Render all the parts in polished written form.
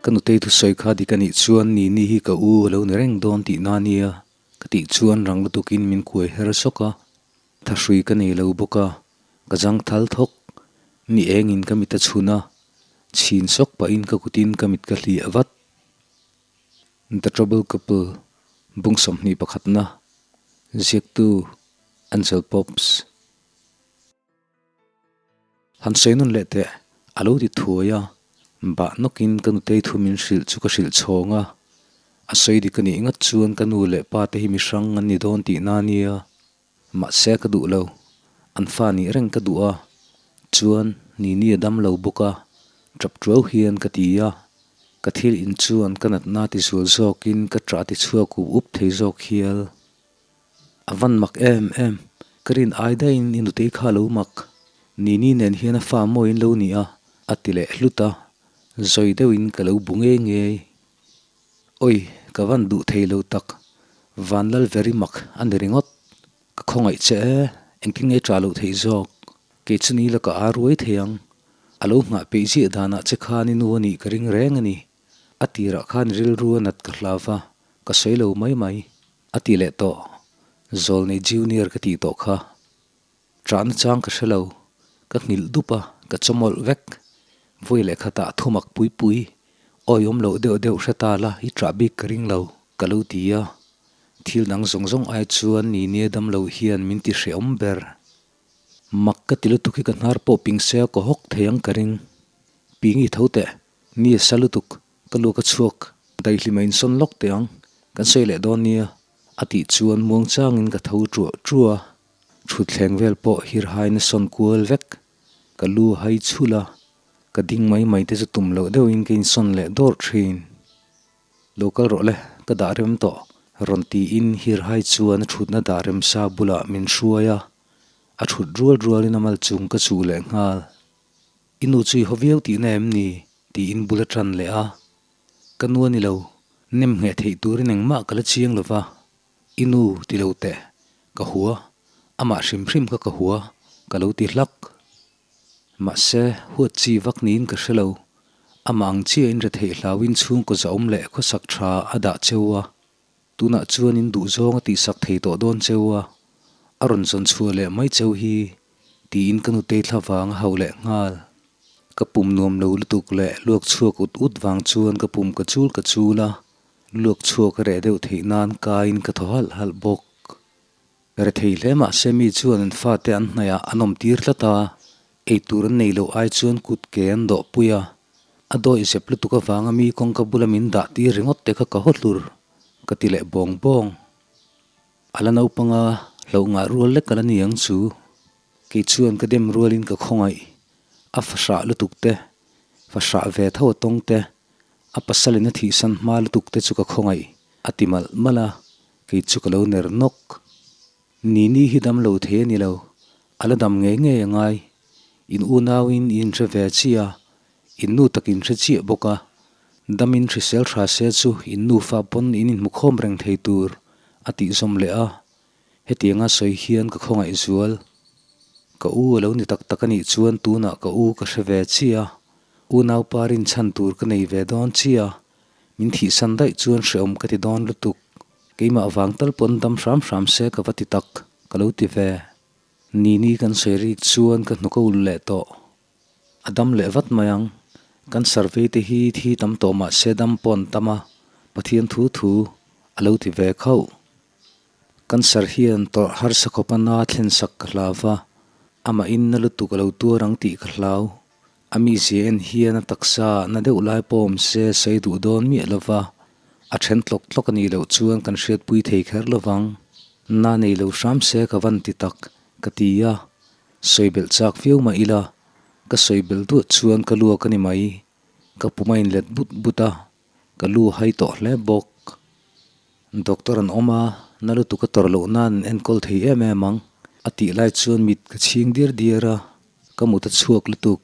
Ka nutei thusawi kha dik a nih chuan Nini hi ka u a lo ni reng dawn tihna a nia ka tih chuan rang lutukin min kuai her sawk a. Thahrui ka nei lo bawk a, ka zang thal thawk. Ni engin ka mit a chhun a, chhin sawk pahin ka kutin ka mit ka hliah vat. The Trouble Couple, Bung 21na, Ziaktu, Ansel Pops. Han sawi nawn leh teh, a lo ti thuai a, bah nawkin ka nutei thu min hrilh chu ka hrilh chhawng a, a sawi dik a nih ngat chuan ka nu leh pa te hi mihrang an ni dawn tihna a nia, mahse ka duh lo, an fa nih reng ka duh a, chuan Nini a dam lo bawk a, tap tuau hian ka ti a, ka thil in chuan ka natna ti zual zawkin ka ṭah ti chhuak up up thei zawk hial. A van mak em em, ka rin ai daihin i nutei kha lo mak. Nini nen hian a fa mawiin lo ni a, a ti leh hlut a, zawi deuhin ka lo bu ngei ngei. Awi, ka van duh thei lo tak, Vanlal veri mak a ni ringawt. Ka khawngaih che e, engtin nge ṭah loh theih zawk? Kei chu ni la ka aa ruai thei ang. A lo nghah peih ziah danah che khan i nu a nih ka ring reng a ni. A tirah khan rilru a nat ka hlau va, ka sawi lo mai mai. A ti leh tawh. Zawlnei Junior ka tih tawh kha. Ṭahna chang ka hre lo. Ka nghilh dup a, ka chawmawlh vek. Vawi leh khatah thumak pui pui, awiawm loh deuh deuh hre ta la i ṭah bik ka ring lo, ka lo ti a. Thil dang zawng zawng ai chuan ni nia dam lo hian min ti hrehawm ber. Mak ka ti lutuk hi ka hnar pawh ping se a kaw hawk thei ang ka ring. Ping i tho teh, ni a sa lutuk, Ka lu ka chhuak, daihlim a insawn lawk teh ang, kan sawi leh dawn nia, a tih chuan muangchangin ka tho ṭuah ṭuah a, thutthleng vel pawh hirhain a sawn kual vek. Ka lu a hai chhulh a, ka ding mai mai te chu tum loh deuhin ka insawn leh dawrh ṭhin. Lo kal rawh le, ka dah rem tawh, rawn tiin hirhai chuan a ṭhutna dah rem sa bulah min hruai a, a ṭhut rual rualin a mal chung ka chuh leh nghal. I nu chu i haw viau tihna em ni? tiin bul a tan leh a. Ka nu a ni lo, nem ngheh theih turin engmah ka la chiang lo va. I nu ti lo teh, ka hua, amah hrim hrim kha ka hua, ka lo ti hlak. Mahse, huat chi vak niin ka hre lo, amah ang chiahin retheih hlauin chhungkaw zahawm leh khawsak tha a dah cheu a. Tunah chuan in duhzawng a tihsak thei tawh dawn cheu a, a rawn zawn chhuah leh mai cheu hi, tiin ka nutei thla vang a hauh leh nghal. Ka pum nuam lo lutuk leh luak chhuak ut ut vang chuan ka pum ka chul ka chul a, luak chhuak a reh deuh theih nan kaiin ka thaw halh halh bawk. Rethei hle mahse mi chuan an fate an hnaihah an awm tir tlat a, eitur an nei loh ai chuan kut ke an dawh pui a, a dawih zep lutuk avanga mi kawngka bula min dah tir ringawt te kha ka haw hlur, ka ti leh bawng bawng. A la naupanga hlauh ngah rual lek a la ni ang chu, kei chuan ka dem rualin ka khawngaih, a fahrah lutuk te, fahrah ve tho a tawng te, a pasalin a thihsan hma lutuk te chu ka khawngaih, a ti malh malh a. Kei chu ka lo ner nawk. Nini hi dam lo thei a ni lo, a la dam ngei ngei a ngai. In unauin i inhre ve chiah a, in nu tak inhre chiah bawk a. Dam in hrisel hra se chu in nufa pawn in inhmukhawm reng thei tur, a tih zawm leh a. Hetianga sawi hian ka khawngaih zual. Ka u a lo ni tak tak a nih chuan tunah ka u ka hre ve chiah a, unaupa rinchhan tur ka nei ve dawn chiah a. Min thihsan daih chuan hreawm ka ti dawn lutuk. Keimah vang tal pawn dam hram hram se ka va ti tak, ka lo ti ve. Nini kan sawi rik chuan ka hnuk a ulh leh tawh. A dam leh vat mai ang. Kan survey te hi thi tam tawh mah se dam pawh an tam a, Pathian thu thu a lo ti ve khauh. Cancer hian tawrh harsa khawpa na thlen sak ka hlau va, amah in na lutuk a lo tuar ang tih ka hlau. A mizia en hian a taksa na deuh lai pawh awm se sawi duh dawn miah lo va, a then tlawk tlawk a nih loh chuan kan hriatpui thei kher lo vang. Na nei lo hram se ka van ti tak, ka ti a. Sawi belh chak viau mah ila, ka sawi belh duah chuan ka luak a ni mai. Ka pum a inlet but but a, ka lu hai tawh hle bawk. Doctor an awm a, na lutuk a tawrh loh nan an enkawl thei em em ang, a tih lai chuan mit ka chhing diar diar a, ka mut a chhuak lutuk.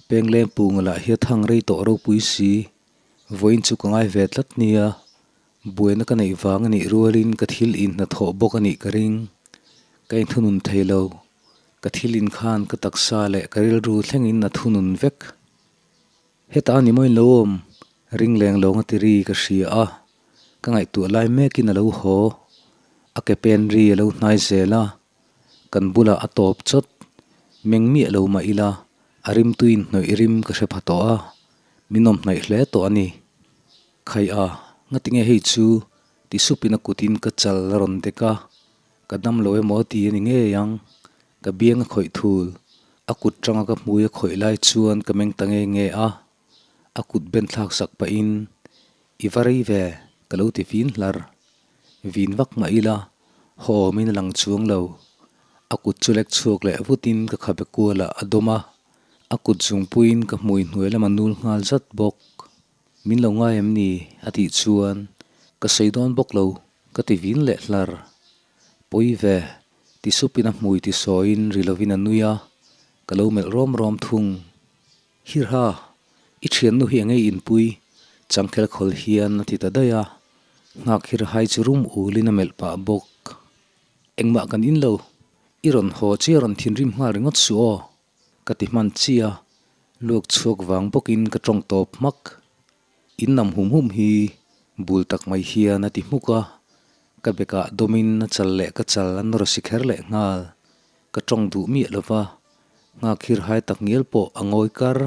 Pengleng punga lah hi a thang rei tawh ropui si, vawiin chu ka ngai ve tlat nia, buaina ka neih vang a nih rualin ka thil inhnathawh bawk a nih ka ring. Ka inthunun thei lo, ka thil inkhan ka taksa leh ka rilru thlengin a thunun vek. Heta a ni maw in lo awm? Ring leng lawng a ti ri ka hria a, ka ngaihtuah lai mekin a lo haw. A ke pen ri a lo hnai zel a, kan bulah a tawp chawt. Meng miah lo mah ila, a rimtuin hnawih rim ka hre pha tawh a, min awm hnaih hle tawh a ni. Khai a, ngatinge hei chu ti supin a kutin ka chal a rawn dek a, ka dam lo emaw ti a ni ngei ang, ka biang a khawih thul, a kut tanga ka hmui a khawih lai chuan ka meng ta nge nge a, a kut ben thlak sak pahin I va rei ve ka lo ti vin hlar, vin vak mah ila haw awmin a lang chuang lo, a kut chu lek chhuak leh vutin ka khabe kualah a dawm a, a kut zungpuiin ka hmui hnuai lama nul nghal zat bawk. Min lo ngai em ni? a tih chuan ka sawi dawn bawk lo ka ti vin leh hlar. Pawi ve, ti supin a hmui ti sawiin ri lovin a nui a, ka lo melh rawm rawm thung. Hirha, i thiannu hi enge i inpui? Changkel khawl hian a ti ta daih a, nghak hirhai chu rum ulin a melh pah bawk. Engmah kan in lo, i rawn haw chiah rawn thinrim nghal ringawt suh aw. Ka ti hman chiah a, luak chhuak vang bawkin ka tawng tawp hmak. In nam hum hum hi bul tak mai hian a ti hmuk a, ka bekah dawmin a chal leh ka chal a nawr si kher leh nghal. Ka tawng duh miah lo va, nghak hir hai tak ngial pawh a ngawi kar.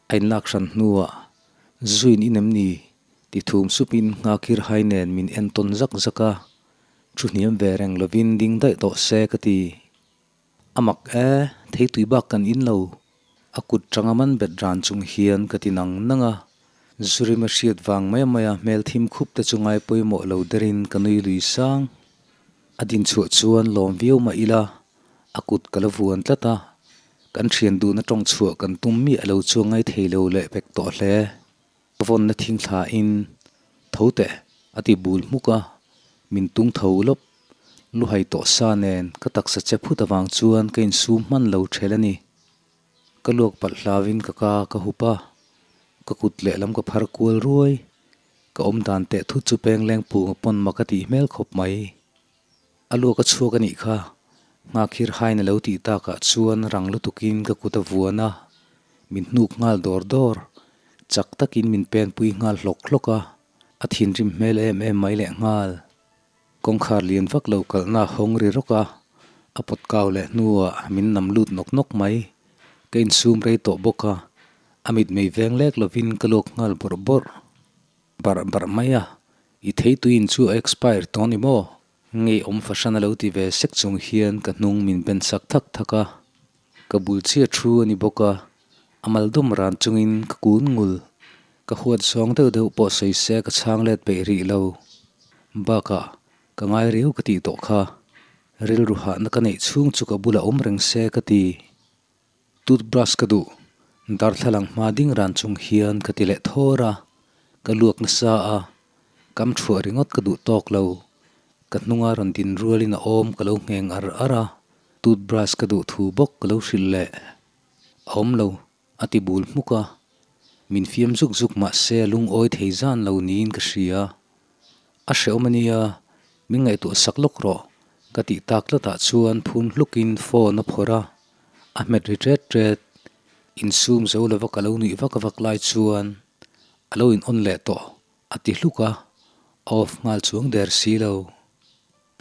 A inlak hran hnuah, Zuin in em ni? ti thum supin nghak hir hai nen min entawn zak zak a, thu hniam ve reng lovin ding daih tawh se ka ti. A mak e, theitui bak kan in lo. A kut tanga man bet ran chung hian ka ti nang nang a. Zurima hriat vang mai mai a hmel thim khup te chu ngai pawimawh lo derin ka nui lui sang. A din chhuah chuan lawm viau mah ila, a kut ka la vuan tlat a. Kan thian duhna tawng chhuah kan tum miah lo chuan ngai thei lo leh pek tawh hle. Ka vawnna thing thlain, Tho teh, a ti bul hmuk a, min tung tho lawp. Luhai tawh sa nen ka taksa che phut avang chuan ka insum hman lo ṭhel a ni. Ka luak palh hlauin ka ka ka hup a, ka kut lehlam ka phar kual ruai. Ka awm dan teh thut chu peng leng pung a pawn mak a tih hmel khawp mai. A luak a chhuak a nih kha, Nghakhir hain a lo tih takah chuan rang lutukin ka kut a vuan a, min hnuk nghal dawr dawr. Chak takin min penpui nghal hlawk hlawk a, a thinrim hmel em em mai leh nghal. Kawngkhar lian vak lo kalhna a hawng ri rawk a, a pawt kau leh hnuah min nam lut nawk nawk mai. Ka insum rei tawh bawk a, a mitmei veng lek lovin ka luak nghal bawrh bawrh. Barh barh mai a, i theituin chu a expire tawh ni maw? Ngeiawm fahran a lo ti ve sek chung hian ka hnung min ben sak thak thak a, ka bul chiah thu a ni bawk a, a mal dawm ran chungin ka kun ngul. Ka huat zawng deuh deuh pawh sawi se ka chhang let peih rih lo. Bakah, ka ngai riau ka tih tawh kha. Rilru hahna ka neih chhung chu ka bulah awm reng se ka ti. Toothbrush ka duh, darthlalang hma ding ran chung hian ka ti leh thawr a, ka luak nasa a, kam thuah ringawt ka duh tawk lo. Ka hnunga rawn din rualin a awm ka lo ngheng ar ar a, toothbrush ka duh thu bawk ka lo hrilh leh. A awm lo, a ti bul hmuk a, min fiam zuk zuk mah se a lungawi thei zan lo niin ka hria. A hrehawm a nia, min ngaihtuah sak lawk rawh, ka tih tak tlatah chuan phun hlukin phone a phawrh a, a hmet ri ṭet ṭet. Insum zo lova ka lo nuih vak vak lai chuan a lo in on leh tawh a ti hluk a, a off nghal chuang der si lo.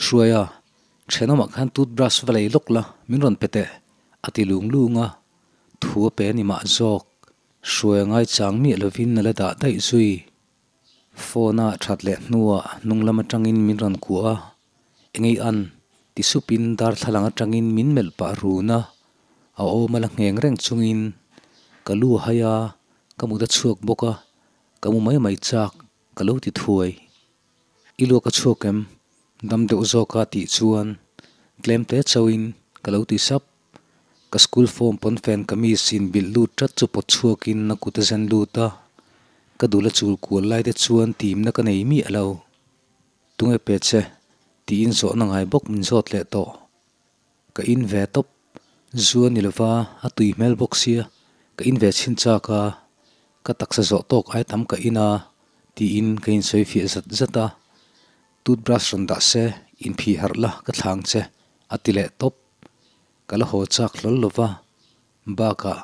Hruaia, ṭhenawmah khan toothbrush va lei lawk la, min rawn pe teh, a ti lung lung a, thu a pe a ni mah zawk. Hruaia ngaichang miah lovin a la dah daih zui. Phone a that leh hnuah hnung lam atangin min rawn kuah a, Engei an? ti supin darthlalang atangin min melh pah run a, a awm a la ngheng reng chungin ka lu a hai a, ka mut a chhuak bawk a, ka mu mai mai chak ka lo ti thuai. I luak a chhuak em? Dam deuh zawk a tih chuan tlem te chauhin ka lo ti sap. Ka school form pawn fan kamis in bilh lut tat chu pawt chhuakin a kut a zen lut a, ka dul a chul kual lai te chuan timna ka nei miah lo. Tunge pe che? tiin zawhna ngai bawk min zawt leh tawh. Ka in ve tawp. Zu a ni lova, a tui hmel bawk sia, ka in ve chhin chak a, ka taksa zawh tawk ai tam ka in a, tiin ka insawi fiah zat zat a. Toothbrush rawn dah se, inphih harh la ka thlang che, a ti leh tawp. Ka la haw chak hlawl lova, bakah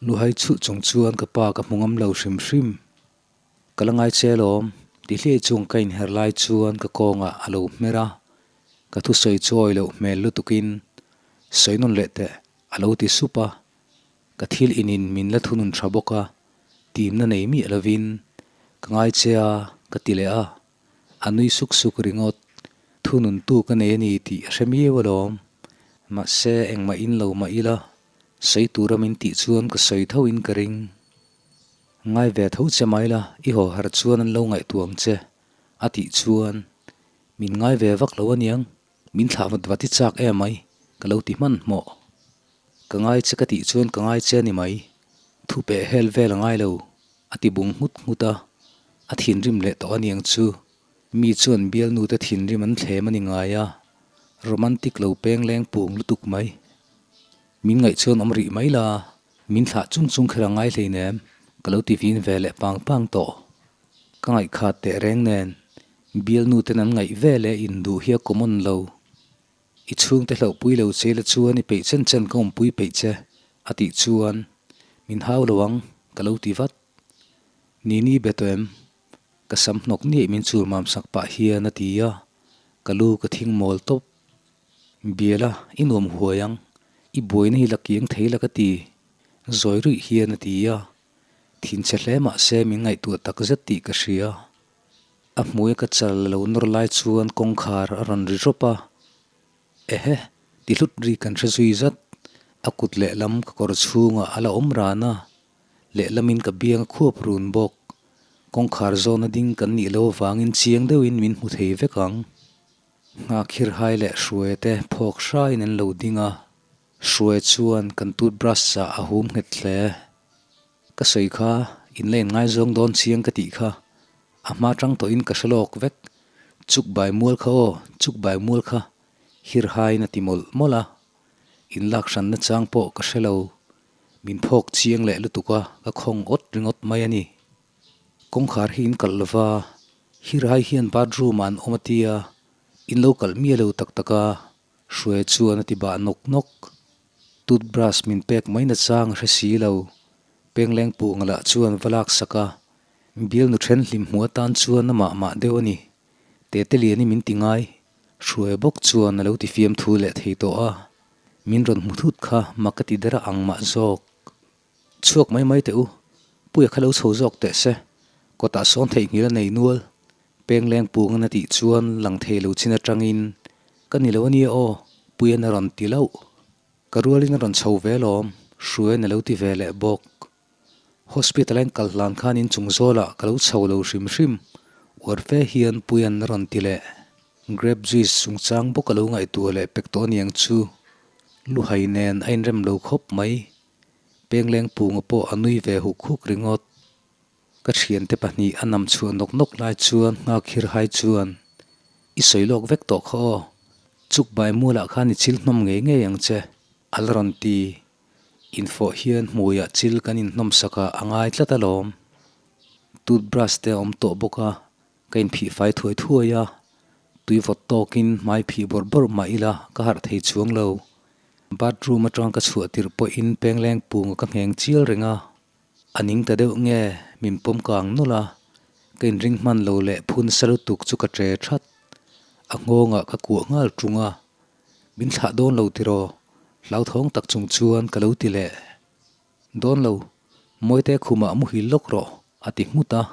luhai chhuh chung chuan ka pa ka hmu ngam lo hrim hrim. Ka la ngai che alawm, ti hliai chung ka inher lai chuan ka kawngah a lo hmer a, ka thusawi chu awi loh hmel lutukin sawi nawn leh teh a lo ti sup a, ka thil inin min la thunun tha bawk a, timna nei miah lovin ka ngai che a ka ti leh a, a nui suk suk ringawt, thununtu ka nei a ni tih a hre miau alawm, mahse engmah in lo mah ila sawi tura min tih chuan ka sawi tho in ka ring. Ngai ve tho che mai la, i haw har chuan an lo ngaihtuah ang che, a tih chuan, Min ngai ve vak lo aniang, min thlah vat vat i chak em mai, ka lo ti hmanhmawh. Ka ngai che ka tih chuan ka ngai che a ni mai, thu peh hel vel a ngai lo, a ti bung nghut nghut a, a thinrim leh tawh aniang chu, mi chuan bialnu te thinrim an thlem a ni ngai a, romantic lo peng leng pung lutuk mai. Min ngaih chuan awm rih mai la, min thlah chung chung kher a ngai hleinem, ka lo ti vin ve leh pang pang tawh. Ka ngaihkhat teh reng nen, bialnu ten an ngaih ve leh induh hi a common lo. I chhungte hlauhpui lo che la chuan i peih chen chen ka awmpui peih che, a tih chuan, Min hau lo ang, ka lo ti vat. Nini be tawh em? Ka sam hnawk niaih min chur mam sak pah hian a ti a, ka lu ka thing mawl tawp. Biala, i nuam huai ang, i buaina hi la kiang thei la ka ti, zawi ruih hian a ti a. Thinchhe hle mah se min ngaihtuah tak zet tih ka hria. A hmui ka chal lo nawr lai chuan kawngkhar a rawn ri rawp a. Ehe, ti hlut ri kan hre zui zat. A kut lehlam ka kawr chhungah a la awm ran a, Lehlamin ka biang a khuap run bawk. Kawngkhar zawna ding kan nih lo avangin chiang deuhin min hmu thei vek ang. Nghakhirhai leh Hruaia te phawk hraiin an lo ding a, Hruaia chuan kan toothbrush ah a hum nghet hle. Ka sawi kha in la inngaizawng dawn chiang ka tih kha a hma tang tawhin ka hre lawk vek. Chuk bai mual kha aw, chuk bai mual kha Hirhaiin a ti mawlh mawlh a, inlak hranna chang pawh ka hre lo. Min phawk chiang leh lutuk a, ka khawng awt ringawt mai a ni. Kawngkhar hi in kalh lova, Hirai hian bathroom ah an awm a tia, in lo kalh miah lo tak tak a, Hruaia chuan a ti bah nawk nawk. Toothbrush min pek mai na chang a hre si lo, Pengleng Puhnga lah chuan va lak sak a, bialnu then hlim hmuh atan chuan a mah mah deuh a ni. Tete Liani min ti ngai, Hruaia bawk chuan a lo ti fiamthu leh thei tawh a. Min rawn hmu thut kha mak ka ti der a ang mah zawk. Chhuak mai mai teh u, Puia kha lo chho zawk teh se, kawtah sawn theihnghilh a nei nual, Pengleng Pungan a tih chuan lang thei lo chin atangin, Ka ni lo a nia aw, Puia'n a rawn ti loh. Ka rualin a rawn chho ve alawm, Hruaia'n a lo ti ve leh bawk. Hospital a in kal hlan khan inchung zawlah ka lo chho lo hrim hrim, uar fe hian Puia'n a rawn ti leh. Grape juice chungchang bawk a lo ngaihtuah leh pek tawh aniang chu luhai nen a inrem lo khawp mai. Pengleng Punga pawh a nui ve huk huk ringawt. Ka thiante pahnih a nam chhuah nawk nawk lai chuan Nghakhir hai chuan, I sawi lawk vek tawh kha aw, chuk bai mualah khan i chil hnawm ngei ngei ang che, a la rawn ti. Infawh hian hmuiah chil kan inhnawm sakah a ngai tlat alawm. Toothbrush te a awm tawh bawk a, ka inphih fai thuai thuai a, tui vawt tawkin hmai phih bawrh bawrh mah ila ka harh thei chuang lo. Bathroom atang ka chhuah tirh pawhin pengleng punga ka ngheng chial reng a, a ning ta deuh nge min pawm kang nawlh a, ka inring hman lo leh phun sa lutuk chu ka che that. A nghawngah ka kuah nghal tung a, Min thlah dawn lo tiraw? Hlauthawng tak chung chuan ka lo ti leh. Dawn lo, Mawite khumah muhil lawk rawh, a ti nghut a.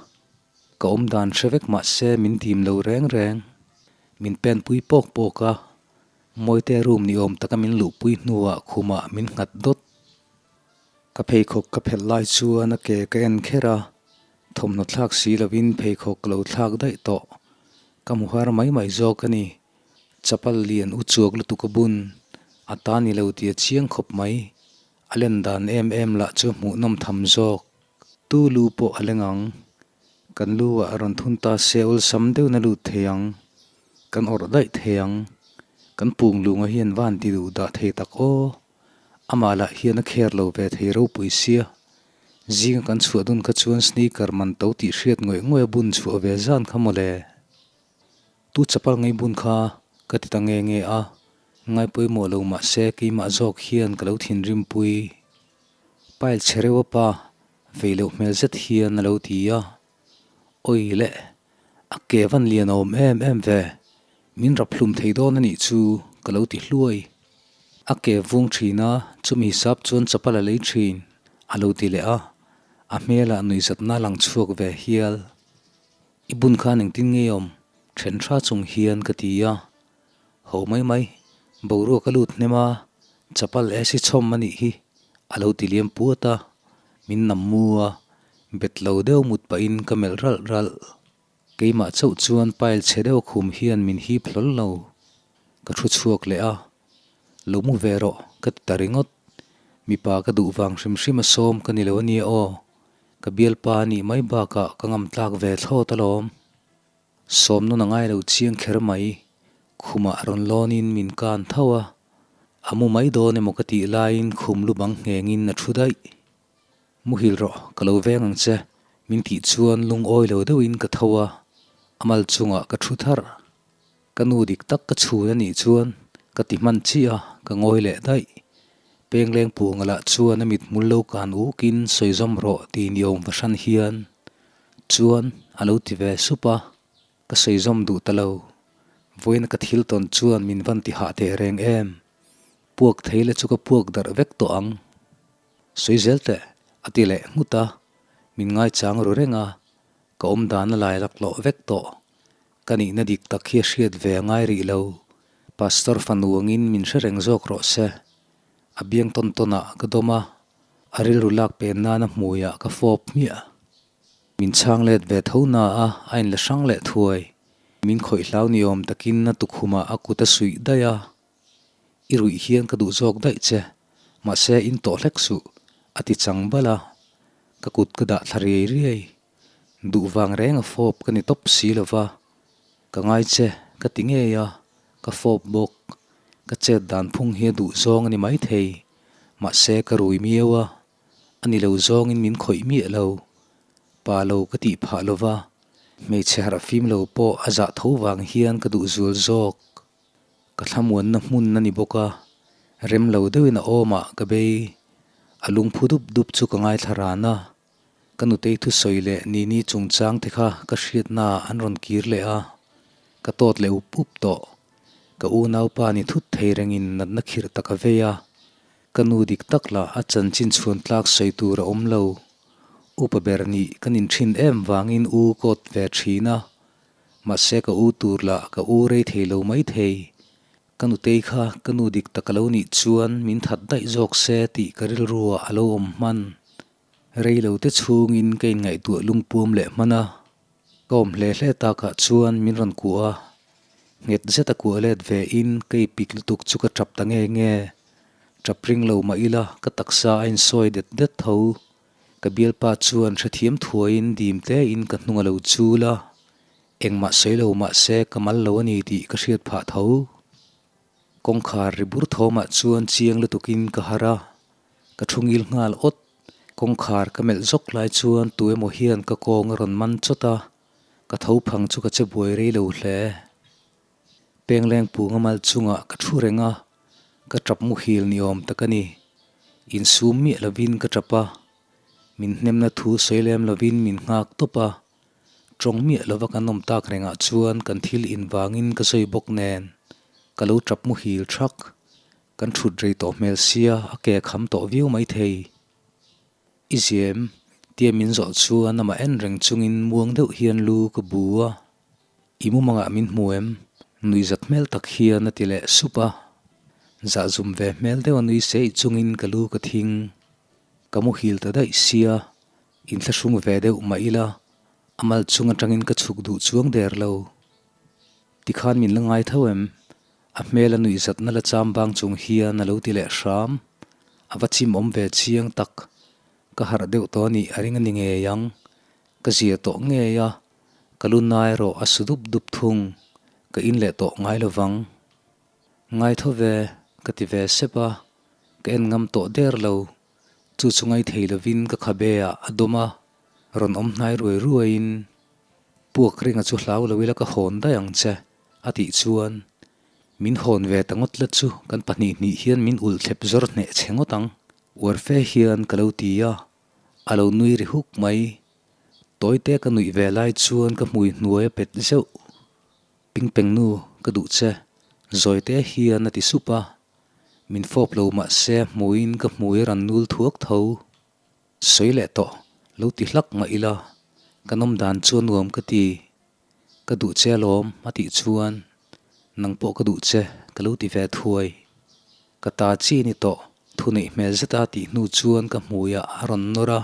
Ka awm dan hre vek mah se min dim lo reng reng. Min pen pui pawk pawk a, Mawite room ni awm taka min luhpui hnuah khumah min nghat dawt. Ka pheikhawk ka phelh lai chuan a ke ka en kher a, thawmhnaw thlak si lovin pheikhawk ka lo thlak daih tawh. Ka hmu har mai mai zawk a ni. Chapal lian u chuak lutuk a bun, a ta ni lo tih a chiang khawp mai. A len dan em em lah chu hmuhnawm tham zawk. Tu lu pawh a leng ang. Kan lu ah a rawn thun ta se awlsam deuhin a lut thei ang. Kan awrh daih thei ang. Kan punglunga hian van ti duh dah thei tak aw. Amah lah hian a kher lo ve thei ropui sia. Zinga kan chhuah dun kha chuan sneaker man to tih hriat ngawih ngawih a bun chhuah ve zan kha mawle. Tu chapal ngei bun kha ka ti ta nge nge a, ngai pawimawh lo mah se keimah zawk hian ka lo thinrim pui. Pile chhe reuh a pa, vei loh hmel zet hian a lo ti a. Awi le, a ke van lian a awm em em ve, min rap hlum thei dawn a nih chu ka lo ti hluai. A ke vung thin a, chumi hisap chuan chapal a lei thin, a lo ti leh a, a hmelah nuihzatna a lang chhuak ve hial. I bun khan engtin nge awm? Then tha chung hian ka ti a. Ho mai mai, boruak a lut hnem a, chapal AC chhawm a nih hi, a lo ti liam puat a, min nam mu a, bet lo deuh mut pahin ka melh ralh ralh. Keimah chauh chuan pile chhe deuh khum hian min hip hlawl lo. Ka thu chhuak leh a, Lo mu ve rawh, ka ti ta ringawt. Mipa ka duh vang hrim hrim a sawm ka ni lo a nia aw. Ka bialpa a nih mai bakah ka ngam tlak ve thlawt alawm. Sawm nawn a ngai lo chiang kher mai. Khumah rawn lawnin min kan tho a, a mu mai dawn emaw ka tih laiin khum lu bang nghengin a thu daih. Muhil rawh, ka lo veng ang che, min tih chuan lungawi lo deuhin ka tho a, a mal chungah ka thu tharh. Ka nu dik tak ka chhun a nih chuan ka ti hman chiah a, ka ngawi leh daih. Pengleng punga lah chuan a mithmul lo kan ukin sawi zawm rawh ti ni awm fahran hian chuan a lo ti ve sup a, ka sawi zawm duh ta lo. Vawiin ka thil tawn chuan min van ti hah teh reng em. Puak thei la chu ka puak darh vek tawh ang. Sawi zel teh, a ti leh nghut a, min ngaichang ru reng a, ka awm dan a lai laklawh vek tawh. Ka nihna dik tak hi a hriat ve a ngai rih lo. Pastor fanu angin min hre reng zawk rawh se. A biang tawn tawnah ka dawm a, a rilru lak pen nana hmuiah ka fawp hmiah. Min chhang let ve tho na a, a inla hrang leh thuai. Min khawih hlau ni awm takin a tukhumah a kut a suih daih a. I ruih hian ka duh zawk daih che, mahse in tawh hlek suh, a ti chang bal a. Ka kut ka dah thla riai riai. Duh vang reng a fawp ka ni tawp si lo va, ka ngai che ka ti ngei a, ka fawp bawk. Ka chet dan phung hi a duh zawng a ni maithei, mahse ka rui miau a, a ni lo zawngin min khawih miah lo. Pa lo ka tih phah lo va, hmeichhe harh fim lo pawh a zah tho vang hian ka duh zual zawk. Ka thlamuanna hmun a ni bawk a, rem lo deuhin a awmah ka bei. A lungphu dup dup chu ka ngaithla ran a. Ka nutei thusawi leh Nini chungchang te kha ka hriatna an rawn kir leh a, ka tawt leh up up tawh. Ka unaupa ni thut thei rengin natna khirh tak a vei a, ka nu dik tak lah a chanchin chhuan tlak sawi tur a awm lo. Upa ber nih ka nin thin em vangin u kawt ve thin a, mahse ka u tur lah ka u rei thei lo mai thei. Ka nutei kha ka nu dik tak a lo nih chuan min that daih zawk se tih ka rilruah a lo awm hman. Rei lo te chhungin ka inngaihtuah lungpuam leh hman a, ka awm hle hle takah chuan min rawn kuah a, nghet zeta kuah let ve in ka ipik lutuk chu ka tap ta nge nge. Tap ring lo mah ila ka taksa a insawi det det tho. Ka bialpa chuan hrethiam thuaiin dim te in ka hnung a lo chul a, engmah sawi lo mah se ka mal lo a ni tih ka hriat phah tho. Kawngkhar ri bur thawmah chuan chiang lutukin ka harh a, Ka thu ngil nghal awt. Kawngkhar ka melh zawk lai chuan tu emaw hian ka kawng a rawn man chawt a, ka tho phang chu ka che buai rei lo hle. Pengleng punga mal chungah ka thu reng a, ka tap muhil ni awm tak a ni. Insum miah lovin ka tap a, min hnemna thu sawi lem lovin min nghak tawp a, tawng miah lova kan awm tak rengah chuan kan thil invangin ka sawi bawk nen ka lo tap muhil thak. Kan thut rei tawh hmel sia a ke kham tawh viau mai thei. I zem, tia min zawh chuan amah en reng chungin muang deuh hian lu ka bu a. I mumangah min hmu em? Nuihzat hmel tak hian a ti leh sup a. Zah zum ve hmel deuh a nui seih chungin ka lu ka thing. Ka muhil ta daih sia, inthlahrung ve deuh mah ila, a mal chung atangin ka chhuk duh chuang der lo. Tikhan min la ngai tho em? A hmel a nuihzatna la cham bang chung hian a lo ti leh hram. A va chim awm ve chiang tak. Ka harh deuh tawh a nih a ring a ni ngei ang. Ka zia tawh ngei a, ka lu nai erawh a su dup dup thung. Ka in leh tawh ngai lo vang. Ngai tho ve, ka ti ve sep a, ka en ngam tawh der lo. Chu chu ngai thei lovin ka khabe ah a dawm a, rawn awm hnai ruai ruaiin, Puak ringa chu hlau lo ila ka hawn daih ang che, a tih chuan, Min hawn ve ta ngawt la chu kan pahnih hnih hian min ulh thlep zawr hneh che ngawt ang, uar fe hian ka lo ti a, a lo nui ri huk mai. Tawite ka nuih ve lai chuan ka hmui hnuai a pet zeuh. Pingpeng nu, ka duh che. Zawite hian a ti sup a. Min fawp lo mah se hmuiin ka hmui a rawn nul thuak tho. Sawi leh tawh, lo ti hlak mah ila, ka nawm dan chu a nuam ka ti. Ka duh che alawm a tih chuan, Nang pawh ka duh che, ka lo ti ve thuai. Ka ta chi ni tawh, thu neih hmel zeta tih hnu chuan ka hmuiah a rawn nawr a.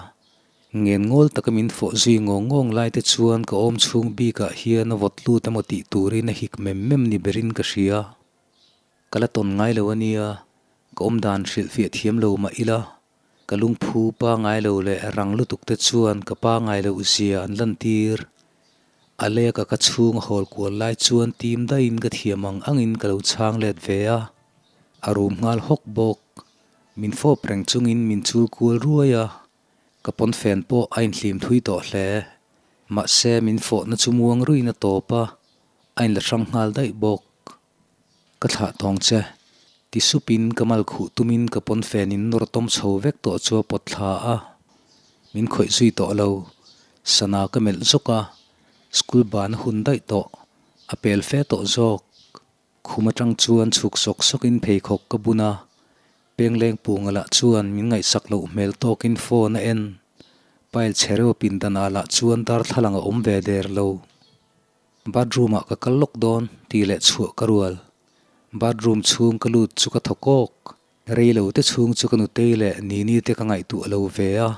Ngen ngawl taka min fawh zui ngawng ngawng lai te chuan ka awm chhung bikah hian a vawt lut emaw tih turin a hik mem mem ni berin ka hria. Ka la tawn ngai lo a nia, ka awm dan hrilhfiah thiam lo mah ila, ka lungphu pangai lo leh rang lutuk te chuan ka pangai loh zia an lantir. A leka ka chhung a hawl kual lai chuan tim daihin ka thiam ang angin ka lo chhang let ve a, a rum nghal hawk bawk. Min fawp reng chungin min chul kual ruai a, ka pawnfen pawh a inhlim thui tawh hle. Mahse min fawhna chu muang ruiin a tawp a, a inla hrang nghal daih bawk. Ka thlah tawng che. Ti supin ka mal khuh tumin ka pawnfen in nawr tawm chho vek tawh chu a pawt thla a. Min khawih zui tawh lo. Sana ka melh zawk a, school ban a hun daih tawh. A pel fe tawh zawk. Khum atang chuan chhuk sawk sawkin pheikhawk ka bun a. Pengleng punga lah chuan min ngaihsak loh hmel tawkin phone a en. Pile chhe reuh pindanah lah chuan darthlalang a awm ve der lo. Bathroom ah ka kal lawk dawn tih leh chhuah ka rual. Bathroom chhung ka lut chu ka thaw kawk. Rei lo te chhung chu ka nutei leh Nini te ka ngaihtuah lo ve a.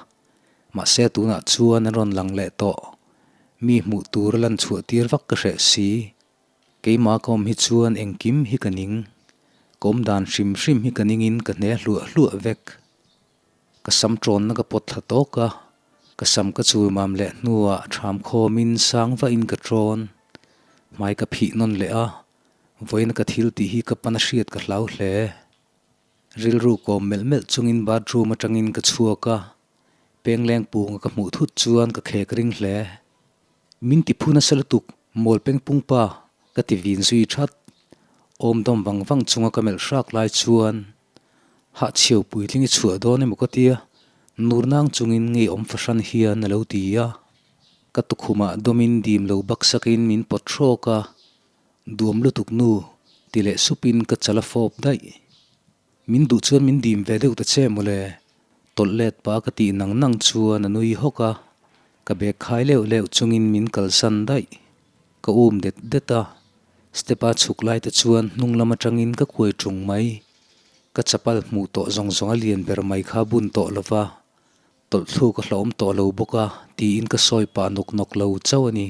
Mahse tunah chuan an rawn lang leh tawh. Mi hmuh tur a lan chhuah tir vak ka hreh si. Keimah ka awm hi chuan engkim hi ka ning. Ka awm dan hrim hrim hi ka ningin ka hne hluah hluah vek. Ka sam tawnna ka pawt thla tawk a, ka sam ka chul mam leh hnuah ṭham khawmin sang vahin ka ṭawn. Hmai ka phih nawn leh a, vawiin ka thil tih hi ka pan a hriat ka hlau hle. Rilru kawm melh melh chungin bathroom aṭangin ka chhuak a, pengleng punga ka hmuh thut chuan ka khek ring hle. Min ti phu nasa lutuk, mawl pengpung pa, ka ti vin zui ṭhat. Awm dawm vang vang chunga ka melh hrak lai chuan Hahchhiau puitling i chhuah dawn emaw ka tia, nur nang chungin ngeiawm fahran hian a lo ti a. Ka tukhumah dawmin dim lo baksakin min pawt hrawk a, Duam lutuk nu, ti leh supin ka chal a fawp daih. Min duh chuan min dim ve deuh ta che mawle, tawlh let pah ka tih nang nang chuan a nui hawk a, ka bag khai leuh leuh chungin min kalsan daih. Ka um det det a, Step a chhuk lai te chuan hnung lam atangin ka kuai ṭung mai. Ka chapal hmuh tawh zawng zawng a lian ber mai kha bun tawh lo va, tawlh thluk a hlauhawm tawh lo bawk a tiin ka sawi pah nawk nawk lo chauh a ni.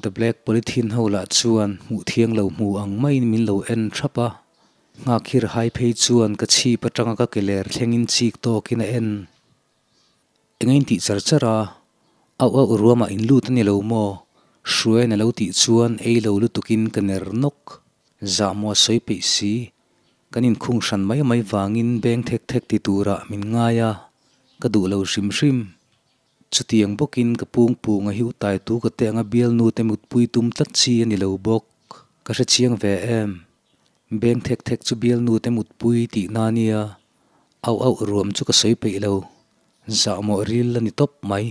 The Black Polythene ho lah chuan hmuh thiang lo hmu ang maiin min lo en thap a, nghakhir hai phei chuan ka chhip atanga ka ke ler thlengin chik tawkin a en. Eng a intih char char a, auh auh ruamah in lut a ni lo maw? Hruaiin a lo tih chuan ei lo lutukin ka ner nawk. Zahmawh a sawi peih si. Kan inkhung hran mai mai vangin beng thek thek ti turah min ngai a, ka duh lo hrim hrim. Chutiang bawkin ka pungpung a hi utai tu ka teh anga bialnu te mutpui tum tlat chi a ni lo bawk. Ka hrechiang ve em? Beng thek thek chu bialnu te mutpui tihna a nia. Auh auh ruam chu ka sawi peih lo, zahmawh ril a ni tawp mai.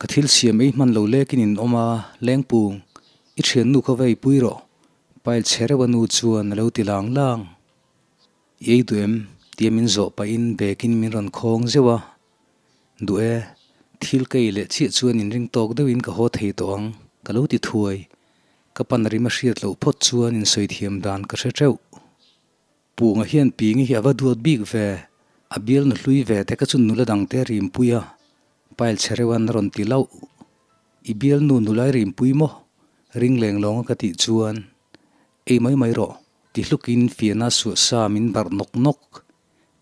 Ka thil siam ei hman lo lekin in awm a, Lengpung, i thiannu kha va eipui rawh, pile chhe reuh a nu chuan a lo ti lang lang. I ei duh em? tia min zawh pahin bag-in min rawn khawng zeuh a. Duh e, thil ka ei leh chiah chuan inring tawk deuhin ka haw thei tawh ang, ka lo ti thuai. Ka pan rim a hriat loh phawt chuan insawi thiam dan ka hre teuh. Punga hian Pingi hi a va duat bik ve, a bial nu hlui ve te kha chu nula dang te rimpui a, pile chhe reuh an rawn ti lauh. I bial nu nulai rimpui maw? Ring leng lawng a ka tih chuan, Ei mai mai rawh, ti hlukin fiahna suah sa min barh nawk nawk.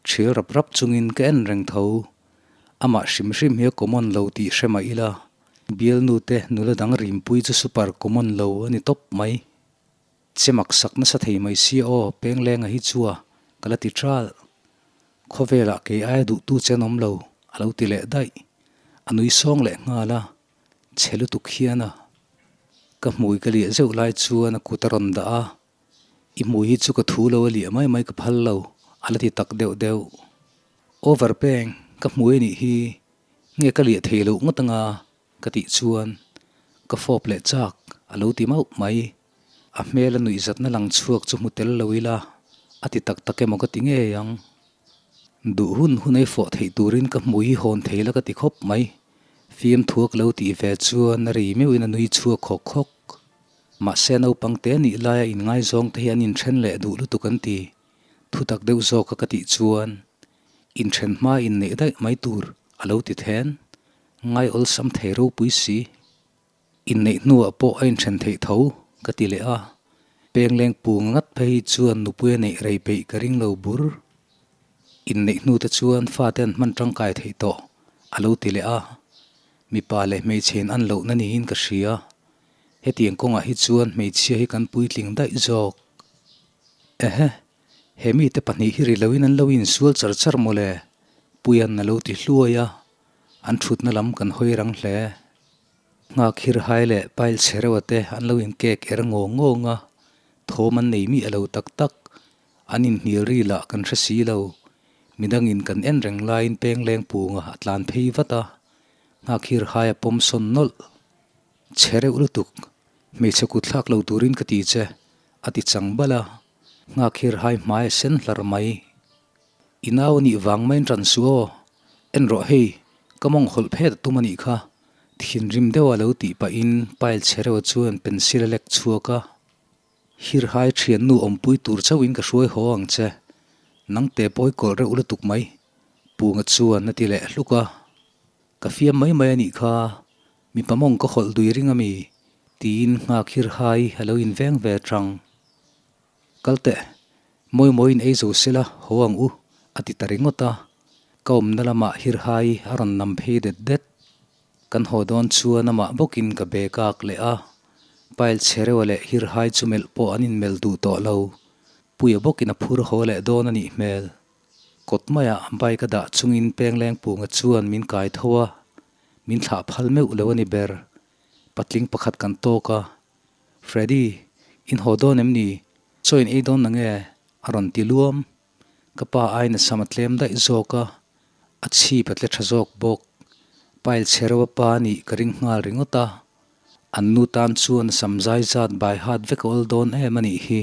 Thial rap rap chungin ka en reng tho. Amah hrim hrim hi a common lo tih hre mah ila, bial nu te nula dang rimpui chu super common lo a ni tawp mai. Che mak sak nasa thei mai sia aw, Penglenga hi chua ka la ti ṭal. Khawvelah kei aia duhtu che an awm lo, a lo ti leh daih. A nui sawng leh nghal a, chhe lutuk hian a. Ka hmui ka liah zeuh lai chuan a kut a rawn dah a, I hmui hi chu ka thu lo a liah mai mai ka phal lo, a la ti tak deuh deuh. Over peng, ka hmui a nih hi. Nge ka liah thei loh ngawt anga ka tih chuan ka fawp leh chak a lo ti mauh mai. A hmel a nuihzatna lang chhuak chu hmu tel lo ila a ti tak tak emaw ka ti ngei ang. Duh hun hun ei fawh theih turin ka hmui hi hawn thei la ka ti khawp mai. Fiamthuak lo tih ve chuan a ri meuhin a nui chhuak khawk khawk. Mahse naupang te nih laia inngaizawng te hi an inthen leh duh lutuk an ti. Thutak deuh zawka ka tih chuan inthen hma inneih daih mai tur a lo ti then. Ngai awlsam thei ropui si. Inneih hnuah pawh a inthen theih tho ka ti leh a. Pengleng pung ngat phei hi chuan nupui a neih rei peih ka ring lo bur. Inneih hnute chuan fate an hman tangkai theih tawh a lo ti leh a. Mipa leh hmeichhe in an lohna niin ka hria. Hetiang kawngah hi chuan hmeichhia hi kan puitling daih zawk. Ehe, he mite pahnih hi ri loin an lo insual char char mawle, Puia'n a lo ti hluai a, an thutna lam kan hawi rang hle. Nghak hir hai leh pile chhe reuha te an lo inkek er ngawng ngawng a, thawm an nei miah lo tak tak. An inhnial ri lah kan hre si lo. Midangin kan en reng laiin pengleng punga a tlan phei vat a, nghak hir hai a pawm sawn nawlh. Chhe reuh lutuk, hmeichhe kut thlak lo turin ka ti che, a ti chang bal a, nghak hir hai hmai a sen hlar mai. I nau a nih vang maiin ṭan suh aw, en rawh hei, ka mawng hawlh phet a tum a nih kha, thinrim deuha lo tih pahin pile chhe reuha chuan pencil a lek chhuak a. Hirhai ṭhiannu awmpui tur chauhin ka hruai haw ang che, nangte pawh i kawlh reuh lutuk mai, Punga chuan a ti leh hluk a. Ka fiam mai mai a nih kha, mipa mawng ka hawlh dui ring a mi? tiin nghak Hirhai a lo inveng ve ṭang. Kal teh, mawi mawiin ei zo sela haw ang u, a ti ta ringawt a. Ka awmna lamah Hirhai a rawn nam phei det det. Kan haw dawn chuan amah bawkin ka be kak leh a, pile chhe reuha leh Hirhai chu melh pawh an inmelh duh tawh lo. Puia bawkin a phur haw leh dawn a nih hmel. Kawt maiah bike a dah chungin Penglengpunga chuan min kai tho a, min thlah phal meuh lo a ni ber. Patling pakhat kan tawk a, Freddy, in haw dawn em ni? Chaw in ei dawn na nge? A rawn ti luam. Ka pa aiin a sam a tlem daih zawk a, a chhip a tle tha zawk bawk. Pile chhe reuh a pa nih ka ring nghal ringawt a, an nu tan chuan a sam zai zat bai hat vek a awl dawn em a nih hi.